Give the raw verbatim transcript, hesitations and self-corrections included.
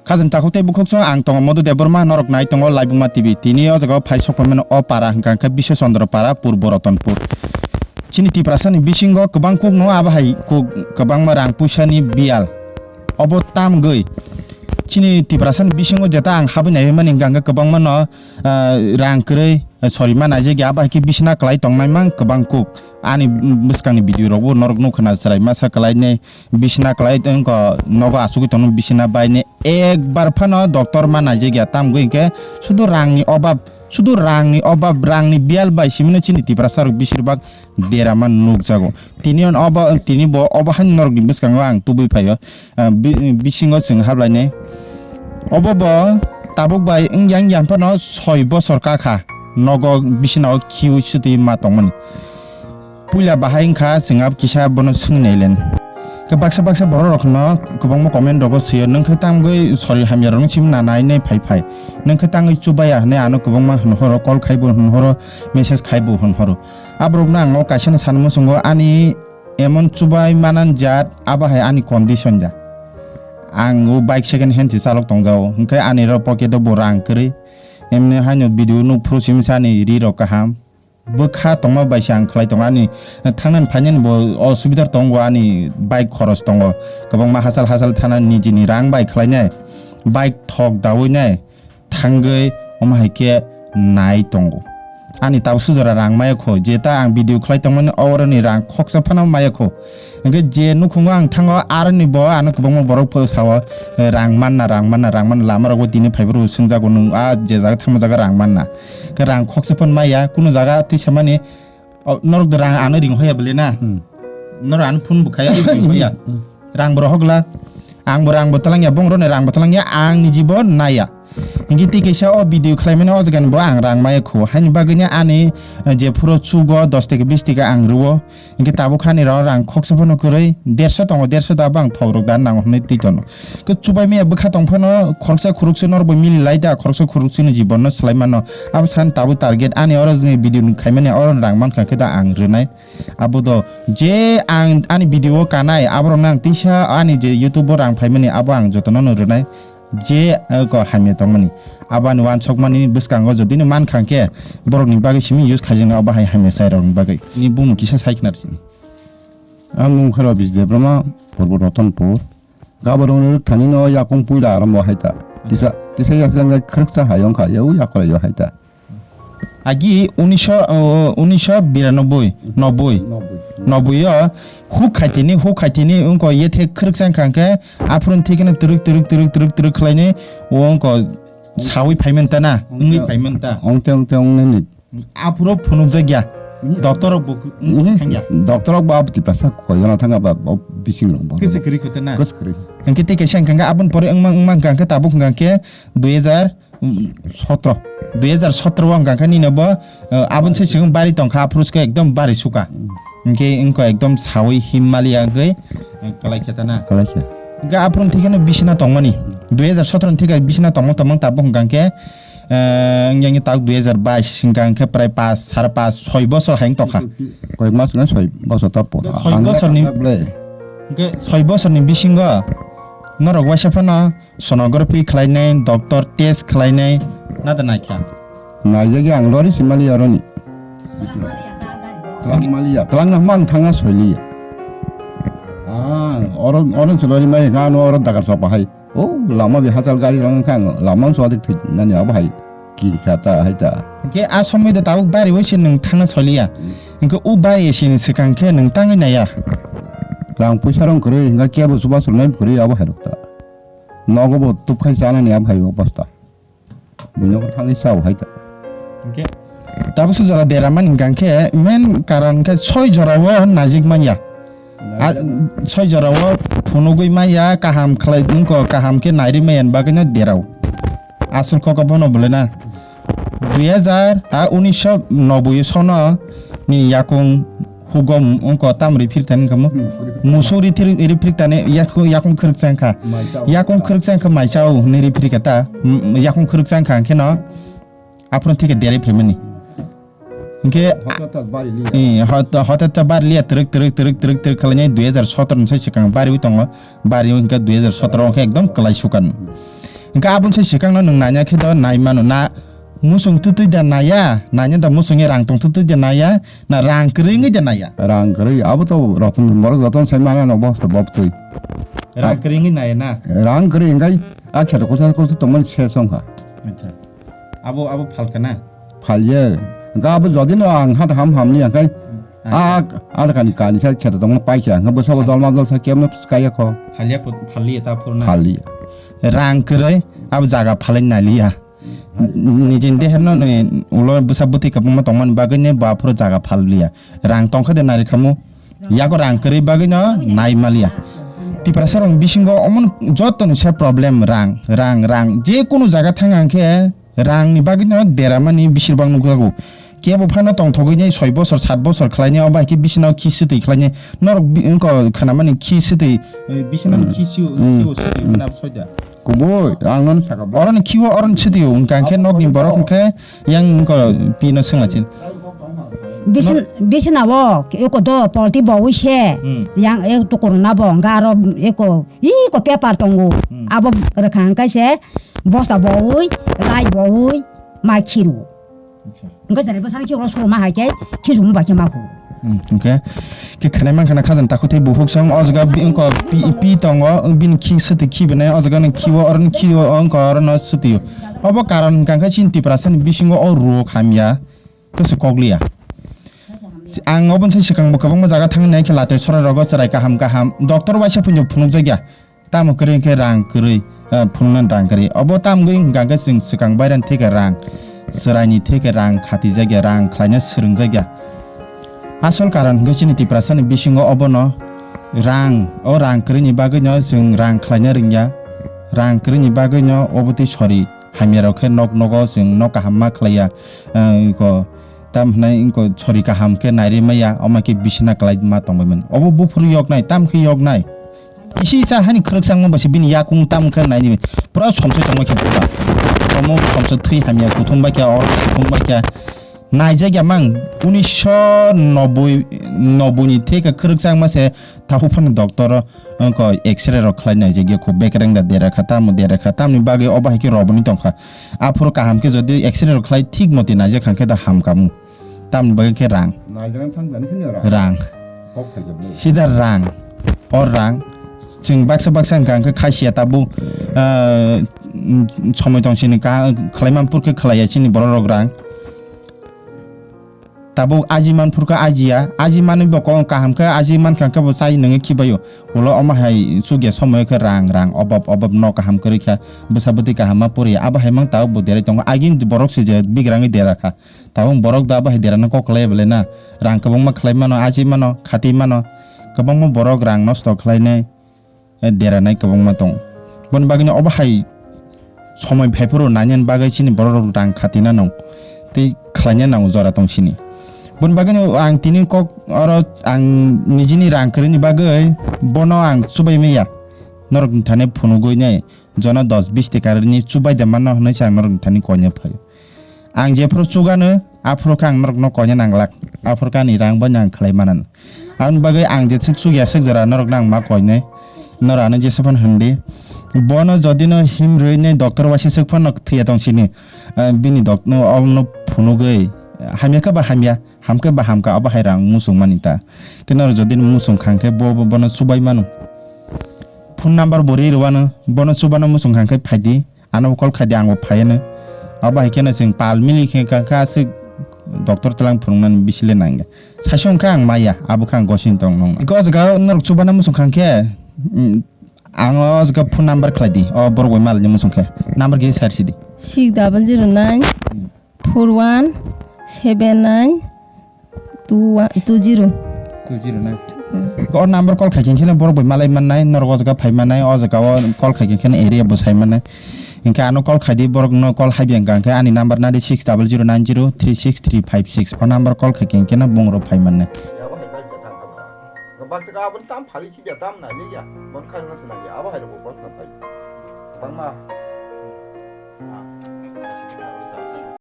Khajani takhuk tei bukhuk song ang tongo Madhu Debbarma, norok nai tongo Laibuma T V. Tini o jaga o phai sok phaimani o para hwnkha khe Biswa Chandra para, Purbo Ratanpur. Chini Tiprasa ni bisingo kwbang kuk no abo hai kuk kwbangma rang puisa ni biyal. Obo tamgwi chini Tiprasa ni bisingo jeta ang habwi nai mani hwnkha khe kwbangma no, ah, rang kwrwi, eh, sorry, ma naijak ya, abo hai khe bisina kwlai tongnai mang kwbang kuk. Ani bwskang ni video rok bo norok nukha na chwrai masa kwlai nai. Bisina kwlai wngkha, nogo achugwi tongno bisina bai ni ekbar phano doctor ma naijak ya, tamgwi hwnkhe sudu rangni obab, sudu rangni obab, rangni biyal bai simino chini Tiprasa rok bisir bak derama nukjago. Tini on obo, tini bo obo haino norokni bwskango ang tubui phaio, ah, bi-, bisingo chwng hablainai. Obo bo tabuk bai wngya wngya phano soi bosor kakha nogo bisinao khiui swtwi ma tongmani. Puila bahai wngkha, chwng abo kisa bono swngwi nailen. Khe baksa baksa borok rok no kwbangma comment rogo swio, nwng khe tangwi sori hamya rokno simi na nai nai phai phai. Nwng khe tangwi chubaya hwnwi ano kwbangma hwn horo, call khaibo hwn horo, message khaibo hwn horo. Aborokno ang o kaisa no sanwi muchungo, ani emon chubai manan jat, abo hai ani condition ja. Ang o bike second hand se chalok tongjao, hwnkhe ani ro pocket o bo rang kwrwi. Emni haino video nuk phuru simi sa ani ri rok kaham. Bwkha tongma bai se ang khlai tongo, ani thangnani phainani bo osubidar tongo, ani bike khoros tongo, kwbangma hachal hachal thana nijini rang bai khlainai, bike thok daui nai thangwi omo hai khe nai tongo. Ani tabuk sujora rang maya kho, jeta ang video khlai tongmani oroni rang khoksa phano maya kho. Hwnkhe je nukhungo ang thango, aroni bo ano kwbangma borok pho sao, eh, rang manna, rang manna, rang manna, lama rogo tini phaibrwi swngjago, nwng a je jaga thangma jaga rang manna. Khe rang khoksa phano maya, kunu jaga twi samani, o, norok do rang ano ring hoya bole na? Hmm. Norok ano phone bo khaya, ring hoya. Hmm. Rang bo rohok la, ang bo rang bo talangya, bong roni rang bo talangya, ang ni jibo naya. Hingke tei kaisa o video khlaimani o jagani bo ang rang maya kho. Haini bagwino ani, eh, je phuro chugo dos taka bis taka ang rwo. Hingke tabuk hani rw rang khoksa phano kwrwi, derso tongo, derso da bang thok rok da nango hwnwi twi tono. Khe chubai maya bwkha tong phano khoroksa khoroksa norok bo mili lai da, khoroksa khoroksa ni jibon no swlai mano. Abo san tabuk target ani oro je video ni khaimani oro rang mankha khe da ang rwnai. Abo do je ang ani video o kanai, aborok no ang tisa ani je YouTube o rang phaimani abo ang jotono no rwnai. Je, eh, ko hamya tongmani. Abo ani wansokmani bwskango jodi no mankha khe borokni bagwi simi use khaijaknai, abo hai hamya sai rokni bagwi. Ni bumung kisa sai khna rwsini. Ang mung khe Rabish Debbarma, Purbo Ratanpur. Gaborokni rwkthanino yakung puila arambo hai ta. Kisa, kisa yaslangni khwrwksa hai wngkha, yau yakhora yo hai ta. Agi unisho, o, unisho biranoboi, noboi. Noboi. Noboi o huk khaitini, huk khaitini wngkha yethe khwrwksa wngkha khe aphuru thikeno twrwk, twrwk, twrwk, twrwk, twrwk khlaini wngkha sawi phaimanta na, wngwi phaimanta. Ongte, ongte, ongnini. Aphuru phunukjak ya. Mhm. Doctor rok bo, mhm, thangya. Doctor rok bo abo Tiprasa koyona thanga ba, bo bising rok bo. Kese kwrwi khotana. Kese kwrwi. Hingke tei kaisa hingka khe aboni pore wngma, wngma hingka khe tabuk hingka khe dui hajar sotro. Dui hajar sotro o hingka khe nini bo, eh, aboni se chwng bari tongkha, aphuru se ekdom bari suka. Mm. Hingke wngkha ekdom sawi him maliya hingke, eh, kwlai khe tana. Kwlai khe. Hingke aphuru thikeno bisina tongmani. Dui hajar sotro ni thika bisina tongmo tongmo tabuk hingka khe, eh, wngya wngya tak dui hajar bais hingka khe prai pas, sare pas, soi bosor hai wng tongkha. Koyek mas wngkha soi bosor ta pura. Soi bosor ni, hingke soi bosor ni bisingo norok waisa phano sonography khlainai, doctor test khlainai, nada naikha? Naijagwi ang lori simali aroni. Twlang maliya, twlang na mang thangna soiliya. Ah, oro, oro se lori mai, nga no oro dagar sopa hai. O, lama bi hachal gari lang kha, lama so adik thik nani abo hai. Kiri kha ta hai ta. Hingke a somoi da tabuk bari bai se nwng thangna soiliya. Hmm. Hingke u bari se ni swkang khe nwng tangwi naiya. Rang puisa rong kwrwi, hingke kebo chuba chulnai kwrwi abo hai rok ta. Nogo bo tubkhai chanani abo hai obostha. Buino thangwi chao hai ta. Hingke tabuk se jora deramani hingka khe main karon khe soi jora o najik manya. A, soi jora o phunugwi manya kaham khlai wngkha, kaham khe nairwi manya bagwi no derao. Aswk kok bono bwlwi na. Dui hajar, a, unisho noboi sono ni yakung hugo wngkha tam rifrikthani wngkha mo. Hmm. Musuk rithir-, rifrikthani yaku-, yakung khwrwksa wngkha. Mai chao. Yakung khwrwksa wngkha mai chao hwnwi rifrikha ta. M-, yakung khwrwksa wngkha hwnkhe no aphuru thikhe derwi phaimani. Hwnkhe, hotat ta bari liya. Eh, hot-, hotat ta bari liya, twrwk, twrwk, twrwk, twrwk, twrwk khlainai dui hajar sotro ni sai swkang bariwi tongo. Bariwi hwnkhe dui hajar sotro hwnkhe ekdom kwlai sukan. Hwnkhe aboni sai swkangno nwng naina khe do nai mano na, musung twtwi da naiya, naina da musungni rang tong twtwi da naiya, na rang kwrwi wngwi da naiya? Rang kwrwi, abo to roton, borok roton sai mano no bosta bob twi. Rang kwrwi wngwi naiya na? Rang kwrwi wngwi a kheto kwchar kwchar tongmani se songkha. Acha. Abo, abo phalka na? Phalya. Ga abo jodi no ang hat ham ham ni angkai. Hmm. A, a kani kani sa kheto tongma paisa. Nga bo sabo dolma dol sa kemno kaya kho. Phalya ko, phalya ta phurna. Phalya. Rang kwrwi, abo jaga phalai naliya. Nijin deher no, eh, ulo bwsa bwtwi kwbangma tongmani bagwi ne ba phuru jaga phalya. Rang tongkha de nari khamu. Yago rang kwrwi bagwi no nai maliya. Tiprasa rok bisingo omo joto ni se problem rang, rang, rang. Je kunu jaga thang ang khe rang ni bagwi no deramani bisir bang nukjago. Kebo phano tongthogwi nai soi bosor, sat bosor khlai nai, obo hai khe bisino khi swtwi khlai nai. Norok bi-, wngkha khnamani khi swtwi, eh, bisino Hmm. khi swi-, Hmm. swi-, swi-, Hmm. nap soida. Kubui, ang nono saka bo. Oroni khiwo, oroni sitio, wngkha khe nokni borok wngkha yang wngkha pino swnglasin. Bisin, bisina o, eko do, polti bo wi se, Hmm. yang e to corona bo, wngkha aro eko, iko paper tongo. Hmm. Abo rwkha wngkha se, bosta bo wi, lai bo wi, mai khiru. Acha. Wngkha jara bwsano khi oro soro ma hai khe, khi sumung bai khe ma khu. Hmm, hwnkhe, khe khenai mankha na khajang takhuk tei bukhuk song, o jaga bi-, wngkha pi, pi tongo, bini khi swtwi khi bwnai, o jaga ni khi o, oro ni khi o, wngkha oro no swtwi o. Obo karon hwnkha khe chini Tiprasa ni bisingo o rok hamya, kwswk kok liya. Ang obo sai swkang bo kwbangma jaga thang nai khe latai sorai rogo chwrai kaham kaham, doctor waisa phunjo phunuk jak ya. Tamo kwrwi khe rang kwrwi, eh, phunuknani rang kwrwi. Obo tamgwi hwnkha khe chwng swkang bairani theke rang, chwraini theke rang khatijak ya, rang khlaina swrwngjak ya. Asol karon hwnkhe chini Tiprasani bisingo obono rang, o rang kwrwini bagwino chwng rang khlaina rwngya. Rang kwrwini bagwino obo twi sori hamyarok khe nok nogo chwng nok kaham ma khlaiya. Eh, ko, tam hwnai wngkha sori kaham khe nairwi maya, omo khe bisina kwlai ma tongbaimani. Obo buphuru yoknai, tam khe yoknai. Kisi sa hani khwrwk changma bai se bini yakung tam khe naini pura somsoi tongma khe buba. Omo somsoi thwi hamya kuthum bai khe, or kuthum bai khe. Naijak ya mang unisho noboi, noboi ni theke khwrwk changma se tahu phano doctor o, wngkha X-ray rok khlai naijak ya kho bekereng da dera kha tamo dera kha tamni bagwi obo hai khe roboni tongkha. Aphuru kaham khe jodi X-ray rok khlai thik moti naijak kha khe da hamkamu. Tamni bagwi khe rang. Naijak thang jani khe rang. Rang. Kok khaijak bai. Sida rang. O rang. Chwng baksa baksa hwnkha hwnkhe khaisiya tabuk, ah, somoi tong sini ka khlai man pur khe khlaiya chini borok rok rang. Tabuk aji man phurkha ajiya, aji manwi bo kok kaham khe aji mankha khe bo chai nungwi khibaio. Ulo omo hai chukya somoio khe rang rang obab obab nok kaham kwrwi kha bwsa bwtwi kaham ma poriya. Abo hai mang tabuk bo derai tongo. Agini borok se je bigrangwi dera kha. Tabuk borok da abo hai derano kok khlai belai na. Rang kwbangma khlai mano, aji mano, khati mano. Kwbangma borok rang nosto khlainai. Eh, deranai kwbangma tongo. Boni bagwino obo hai somoi phaiphuru nainani bagwi chini borok rok rang khatina nang tei khlaina nango jora tong sini. Boni bagwino ang tini kok oro ang nijini rang kwrwini bagwi bono ang chubai maya. Norok thani phunugwi nai jono dos bis taka rini chubai de mano hwnwi se ang norok thani koina phaio. Ang jephuru chugano, aphuru khe ang norokno koina nanglak. Aphuru khe ani rang bai ang khlai manan. Aboni bagwi ang jeswk chukya swk jora norokno ang ma koinai. Norano jesa phano hindi. Bono jodi no himrwi nai doctor waisa swk phano thwiya tong sini. Ah, bini dok-, no, obono phunugwi. Hamya khe ba hamya, ham khe ba hamkha, abo hai rang muchung mani ta. Khe norok jodi no muchung khang khe bo, bo, bono chubai mano. Phone number bo ri rwano, bono chubano muchung khang khe phaidi. Ano call khaidi ang bo phaiano. Abo hai kheno chwng pal mili khe ka, ka aswk doctor twlang phunuknani bisile nangya. Saisong kha ang maya, abo kha ang gosini tong nong. Iko o jaga norok chubana muchung khang khe, mm, ang o jaga phone number khlaidi. O borok bai malni muchung khe. Number khe sar sidi. Six double zero nine four one seven nine two one, two zero. Two zero nine. Hmm. O number call khai khe kheno borok bai malai mannai, norok o jaga phai mannai, o jaga o call khai khe kheno area bo sai mannai. Hinkhe ano call khai di, borok no call hai biyang kha khe ani number nadi six double zero nine zero three six three five six. O number call khai khe kheno bung rok phai mannai. Abo hai bai kha kha. Bak kha aboni tam phali khibiya tam nai liya. Bon khai rwna thang ya. Abo hai rok bo call khai. Bangma.